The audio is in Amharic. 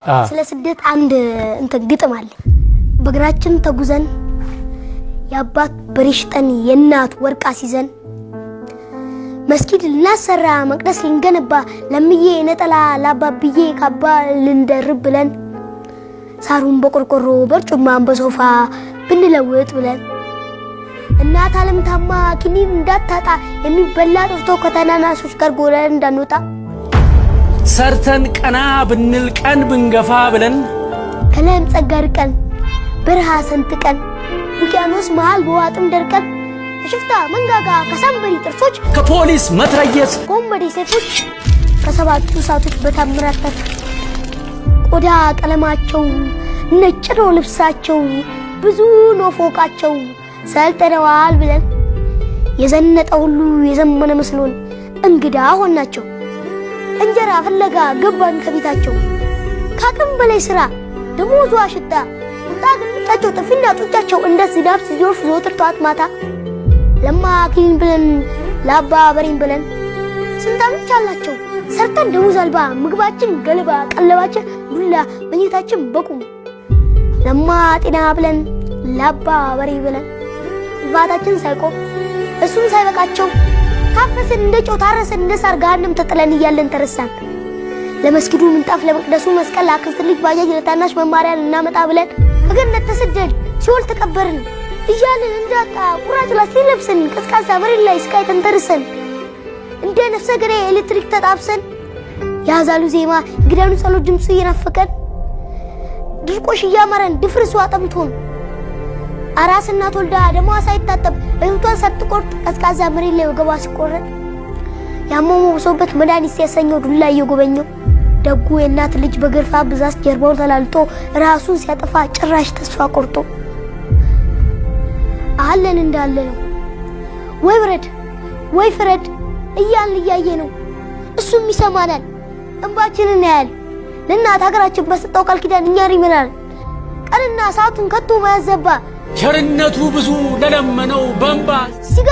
ስለ ስደት አንድ እንትን ግጥም አለ። በእግራችን ተጉዘን የአባት በሬ ሽጠን የእናት ወርቅ አስይዘን መስጊድ ልናሰራ መቅደስ ልንገነባ ለምዬ ነጠላ ለአባብዬ ካባ ልንደርብ ብለን ሳሩን በቆርቆሮ በርጩማን በሶፋ ብንለውጥ ብለን እናት ዓለም ታማ ኪኒን እንዳታጣ የሚበላ ጠፍቶ ከተናናሾች ጋር ጎዳና እንዳንወጣ ሰርተን ቀና ብንል ቀን ብንገፋ ብለን ከለም ጸጋ ርቀን በረሃ ሰንጥቀን ውቅያኖስ መሃል በዋጥም ደርቀን ከሽፍታ መንጋጋ ከሰንበሪ ጥርሶች ከፖሊስ መትረየስ ከወንበዴ ሰይፎች ከሰባቱ እሳቶች በታምራት ተርፈን ቆዳ ቀለማቸው ነጭ ነው ልብሳቸው ብዙ ነው ፎቃቸው ሰልጥነዋል ብለን የዘነጠ ሁሉ የዘመነ መስሎን እንግዳ ሆናቸው። እንጀራ ፍለጋ ገባን ከቤታቸው። ከአቅም በላይ ስራ ደሞዙ አሽታ ቁጣ ግልምጫቸው ጥፊና ጡጫቸው እንደ ዝናብ ሲዞርፍ ዘወትር ጠዋት ማታ ለማ ክሊን ብለን ለአባ በሬን ብለን ስንት ዓመት አላቸው ሰርተን ደሞዝ አልባ ምግባችን ገለባ ቀለባችን ዱላ መኝታችን በቁም ለማ ጤና ብለን ለአባ በሬ ብለን ልፋታችን ሳይቆም እሱም ሳይበቃቸው ታፈስን እንደ ጨው ታረስን እንደ ሳር ገሃነም ተጥለን እያለን ተረሳን። ለመስጊዱ ምንጣፍ ለመቅደሱ መስቀል ለአክስት ልጅ ባጃጅ ለታናሽ መማሪያ ልናመጣ ብለን ከገነት ተሰደን ሲኦል ተቀበርን እያልን እንዳጣ ቁራጭ ላስቲክ ለብሰን ቀዝቃዛ መሬት ላይ ስቃይ ተንተርሰን እንደ ነፍሰ ገዳይ ኤሌክትሪክ ተጣብሰን የአዛሉ ዜማ የግዳኑ ጸሎት ድምፁ እየናፈቀን ድርቆሽ እያማረን ድፍርሱ አጠምቶን አራስ እናት ወልዳ ደሟ ሳይታጠብ እህቷን ሳትቆርጥ ቀዝቃዛ መሬት ላይ ወገቧ ሲቆረጥ ያመመው ብሶበት መድኃኒት ሲያሰኘው ዱላ እየጎበኘው ደጉ የእናት ልጅ በግርፋ ብዛት ጀርባውን ተላልጦ ራሱን ሲያጠፋ ጭራሽ ተስፋ ቆርጦ አለን እንዳለ ነው። ወይ ውረድ ወይ ፍረድ እያልን እያየ ነው። እሱም ይሰማናል፣ እንባችንን ያያል። ለእናት ሀገራችን በሰጠው ቃል ኪዳን እኛን ይምራል። ቀንና ሰዓቱን ከቶ ማያዘባ ቸርነቱ ብዙ ለለመነው በእንባ ሲገ